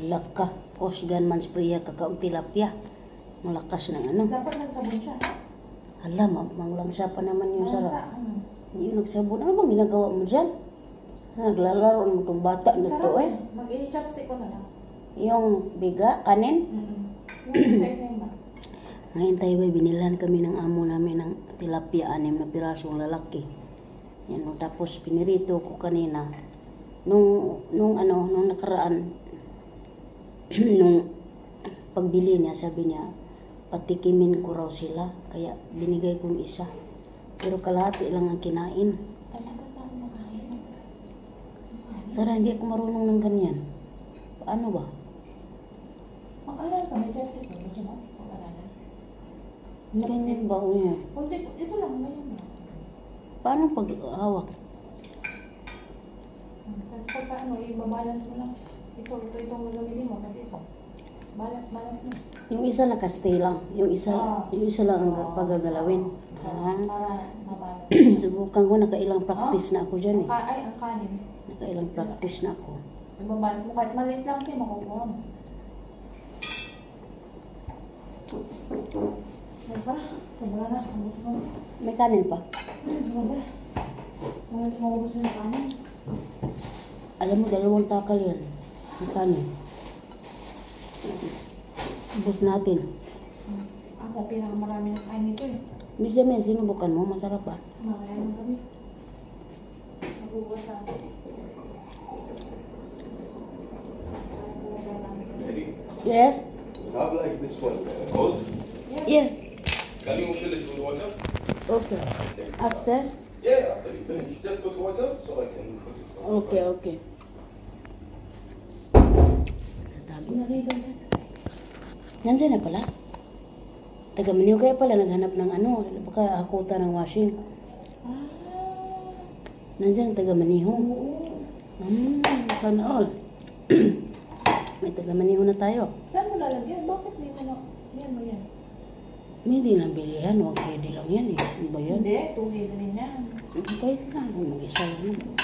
Laka. Osgan man spray ka kaog tilapia. Malakas ng ano. Dapat nagsabon siya. Hala, manglangsa pa naman yung Malangsa, sarap. ano. Hindi yun nagsabon. Ano bang ginagawa mo dyan? Naglalaro mo itong bata na to Sarap eh. eh. Mag-i-chopstick ko na lang. Yung biga, kanin. Yung isa-isa ba? Ngayon tayo ba, binilhan kami ng amo namin ng tilapia, anim na pirasong lalaki. Yan, no, tapos pinirito ko kanina. Nung ano, nung nakaraan, nung pagbili niya, sabi niya, patikimin ko raw sila. Kaya binigay kong isa. Pero kalahati lang ang kinain. Ay, dapat pa ako makain. Sara, hindi ako marunong ng ganyan. Paano ba? Mag-aral ka, may chopstick mo. Gusto mo? Mag-aralan. Ganyan ba o niya? Kunti, ito lang, ganyan lang. Paano pag hawak? Tapos pagka ano, ibabalance mo lang. Ito, ito, itong gagamitin mo. Tapos ito. Balance, balance mo. Yung isa nakastay lang. Yung isa, yung isa lang ang pagagalawin. Ah. Para mabalance. Subukan ko, nakailang practice na ako dyan eh. Ay, ang kanin. Nakailang practice na ako. Ibabalance mo. Kahit maliit lang siya, makukuha mo. Sobra. Sobra na. Ubus mo. May kanin pa. Sobra. Maubos maubos yung kanin. Alam mo, dalawang takal yan. May kanin. Ubus natin. Ako, pinakamarami na kain nito eh. Miss Jamel, sinubukan mo? Masarap ba? Mamaya na kami. Magugas na. Ready? Yes? Have like this one cold. Yeah. Can you fill it with water? Okay. After? Yeah, after you finish. Just put water so I can put it on. Okay. Tatago. Ilagay daw niya sa Nandiyan na pala. Taga Maniw kaya pala naghanap ng ano, baka hakutan ng washing. Ah. Nandiyan ang taga Maniho. Oo. Sana all. May taga Maniho na tayo. Saan mo lalagyan? Bakit di mo na... Yan mo yan. May hindi lang bilihan, wag pwede lang yan eh. Ano ba yan? Hindi, 2 KG rin yan. Kahit na, mag-isa lang naman.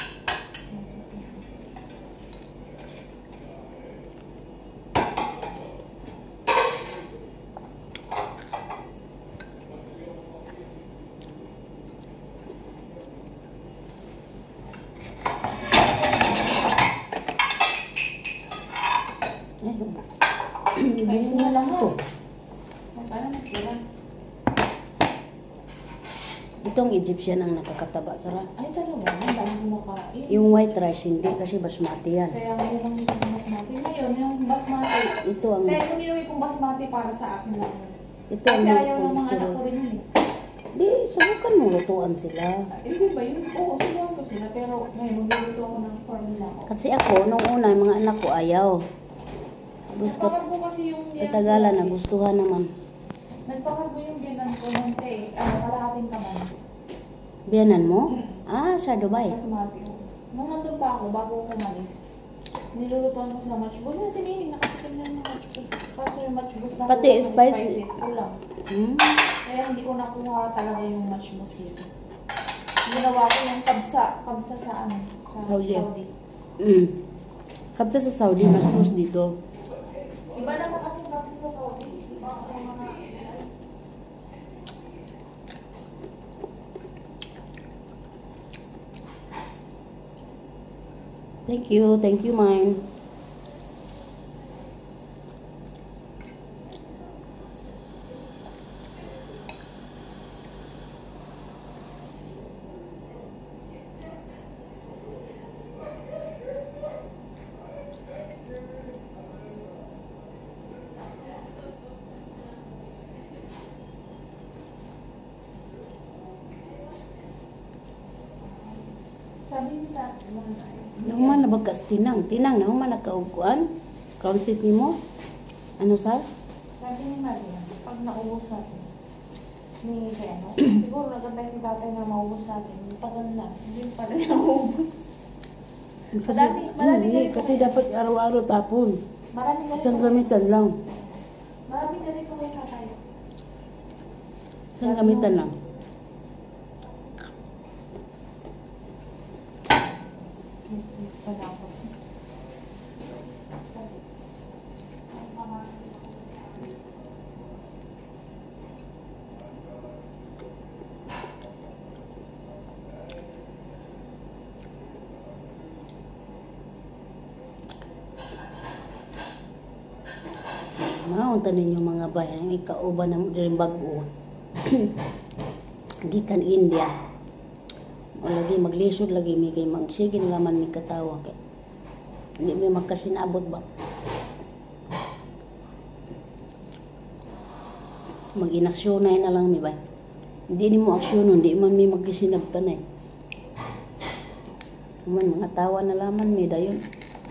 Eh, Ayusin na lang to. Magkano natira? Itong Egyptian ang nakakataba, Sara. Ay, talaga? Ang dami kumakain. Yung white rice hindi kasi basmati yan. Kaya ngayon ang gusto kong basmati. Ngayon, yung basmati. Ito ang Kaya yung niluwi kong basmati para sa akin lang. Ito ang Kasi ayaw ng mga anak cholesterol. ko rin yun eh. Di, subukan mo lutuan sila. Hindi ba yun? Oo, subukan ko sila. Pero ngayon, magluluto ako ng formula ko. Kasi ako, nung una, yung mga anak ko ayaw. Tapos Nagpakargo kasi yung biyanan ko katagalan, dati. nagustuhan naman. Nagpakargo yung biyanan ko nung kay, ano, kalahating kaman. Biyanan mo? Mm. Ah, sa Dubai. Basmati. Oo. Nung nandun pa ako, bago ako umalis, nilulutuan ko sila machbus. Yung sinining, nakatikim na ng machbus. Kaso yung machbus na Pati kulang ng spicy. spices, kulang. Kaya hindi ko nakuha talaga yung machbus dito. Ginawa ko yung kabsa. Kabsa sa ano? Sa Saudi. Saudi. Kabsa sa Saudi, mas push dito. Iba naman kasi kabsa sa Saudi. Iba ang mga. Thank you, mine. Sabi ni tatay, Nahuman na bagkas tinang. Tinang, nahuman na kauguan. Crown seat ni mo. Ano sa? Sabi ni Maria, pag naubos natin, ni Keno, siguro nagantay si tatay na maubos natin. Tagal na, hindi pa rin naubos. Kasi, Madami hindi, ganito kasi ngayon. dapat araw-araw tapon. Marami ganito. Isang gamitan lang. Marami ganito kay tatay. Isang gamitan lang. Salamat. Tanawon ta ninyo mga bay, ang ikauban na mo diri bag-o. Gikan India. O lagi maglisod lagi mi kay magsige na laman mi katawa kay hindi mi makasinabot ba. Mag-inaksyon na lang mi bay. Hindi nimo aksyon, hindi man mi magkisinabtan eh. Man mga tawa na laman mi dayon.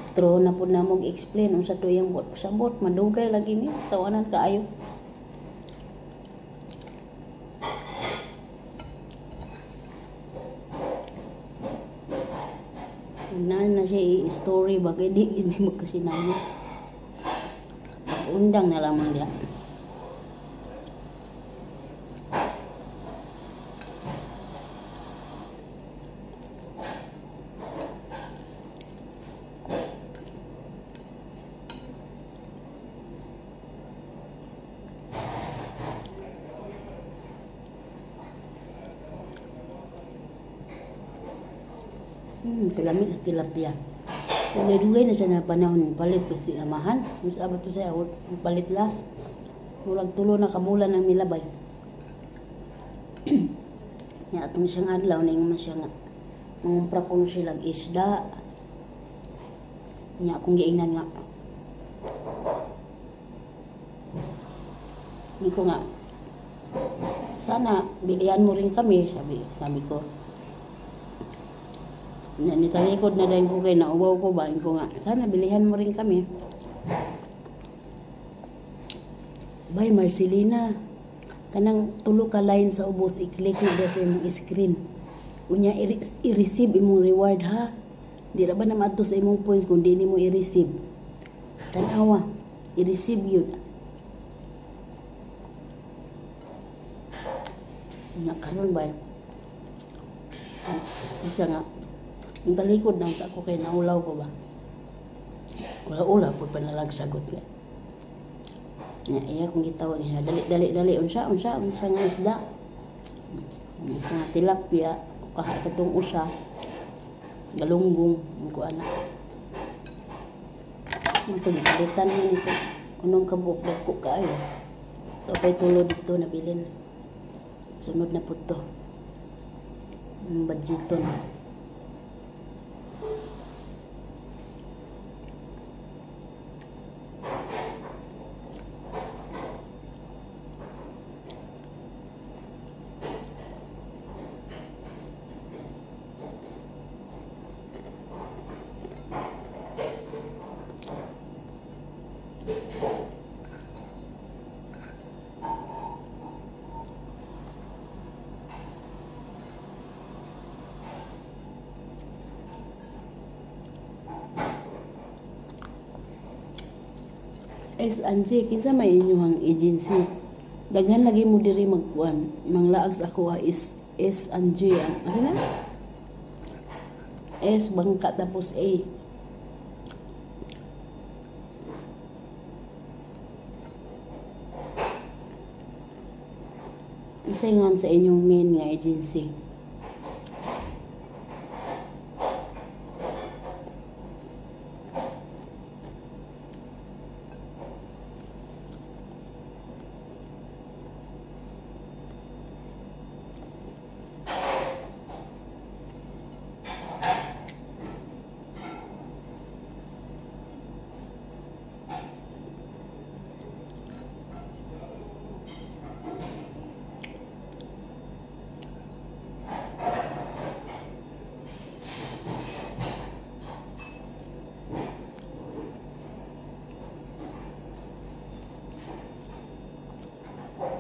True na pud na mo explain unsa to iyang buot pasabot, madugay lagi mi tawanan kaayo. Na na siya i-story ba kay di yun may magkasinabot. Undang na lamang diha. Tilami sa tilapia. Dugay-dugay na siya na panahon palit to si amahan. Musa ba to siya palit last. Murag tulo na kabulan ang milabay. Nya atong siyang adlaw na ingon man siya nga mangumpra kuno sila og isda. Nya akong giingnan nga ni ko nga sana bilihan mo rin kami, sabi ko. Nya nitalikod na dahil ko kay nauwaw ko ba, ko nga sana bilihan mo rin kami. Bay Marcelina, kanang tulo ka line sa ubos i-click na sa imong screen. Unya i-receive imong reward ha. Di ra ba na maadto sa imong points kung di nimo i-receive. Tan-awa, i-receive yun. Nakaron ba? Siya nga. Ang talikod na ako kay naulaw ko ba. Ula-ula po panalagsagot nga. Nga iya kung gitawag niya, dali dali dali unsa unsa unsa nga isda. Nga tilapia, kaha katong usa. Galunggong ko ana. Ito gipalitan man ito. Unom ka buok dagko kaayo. Ito pa'y tulo dito nabilin. Sunod na po to. Ang budgeton. S&J, kinsa may inyong agency? Daghan lagi mo diri magkuan. Manglaag sa ako is S&J. Ano na? S bangka tapos A. Isa nga sa inyong main nga agency.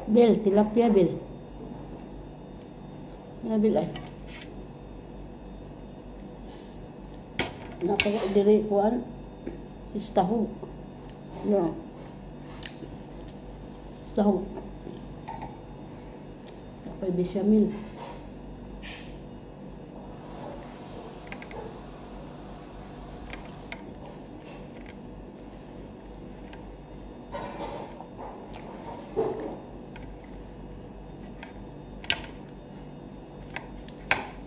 Bel, tilapia bel. Nabil ay. Napaka diri kuan istahog. No. Istahog. Napay bechamel.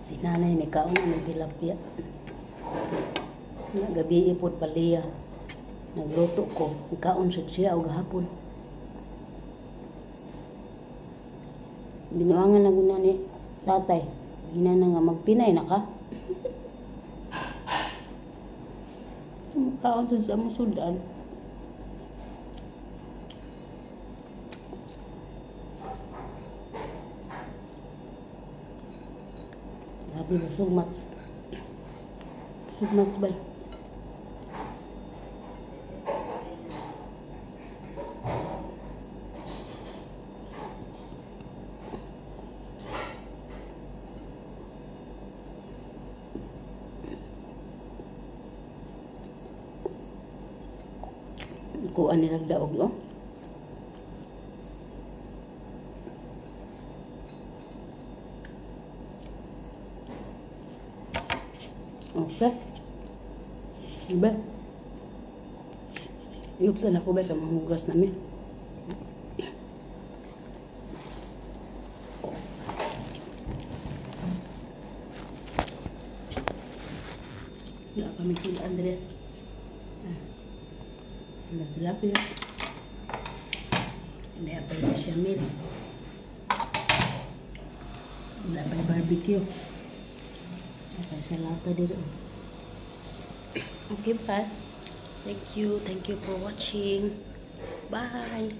Si nanay ni kaon ng tilapia. Nga gabi ipod paliya. Nagluto ko. Kaon sa siya og hapon. Binuangan na guna ni tatay. Hina na nga magpinay na ka. Kaon sa among sudan. Grabe, busog mats. Busog mats ba? Kuan nila daog, no? Okay. Diba? Yubsan ako ba sa manghugas namin? Wala kami sila, Andrea. Ah. Ang tilapia. Hindi pa yung bechamel. Wala pa yung barbecue. Okay, salata dito. Okay, bye. Thank you. Thank you for watching. Bye.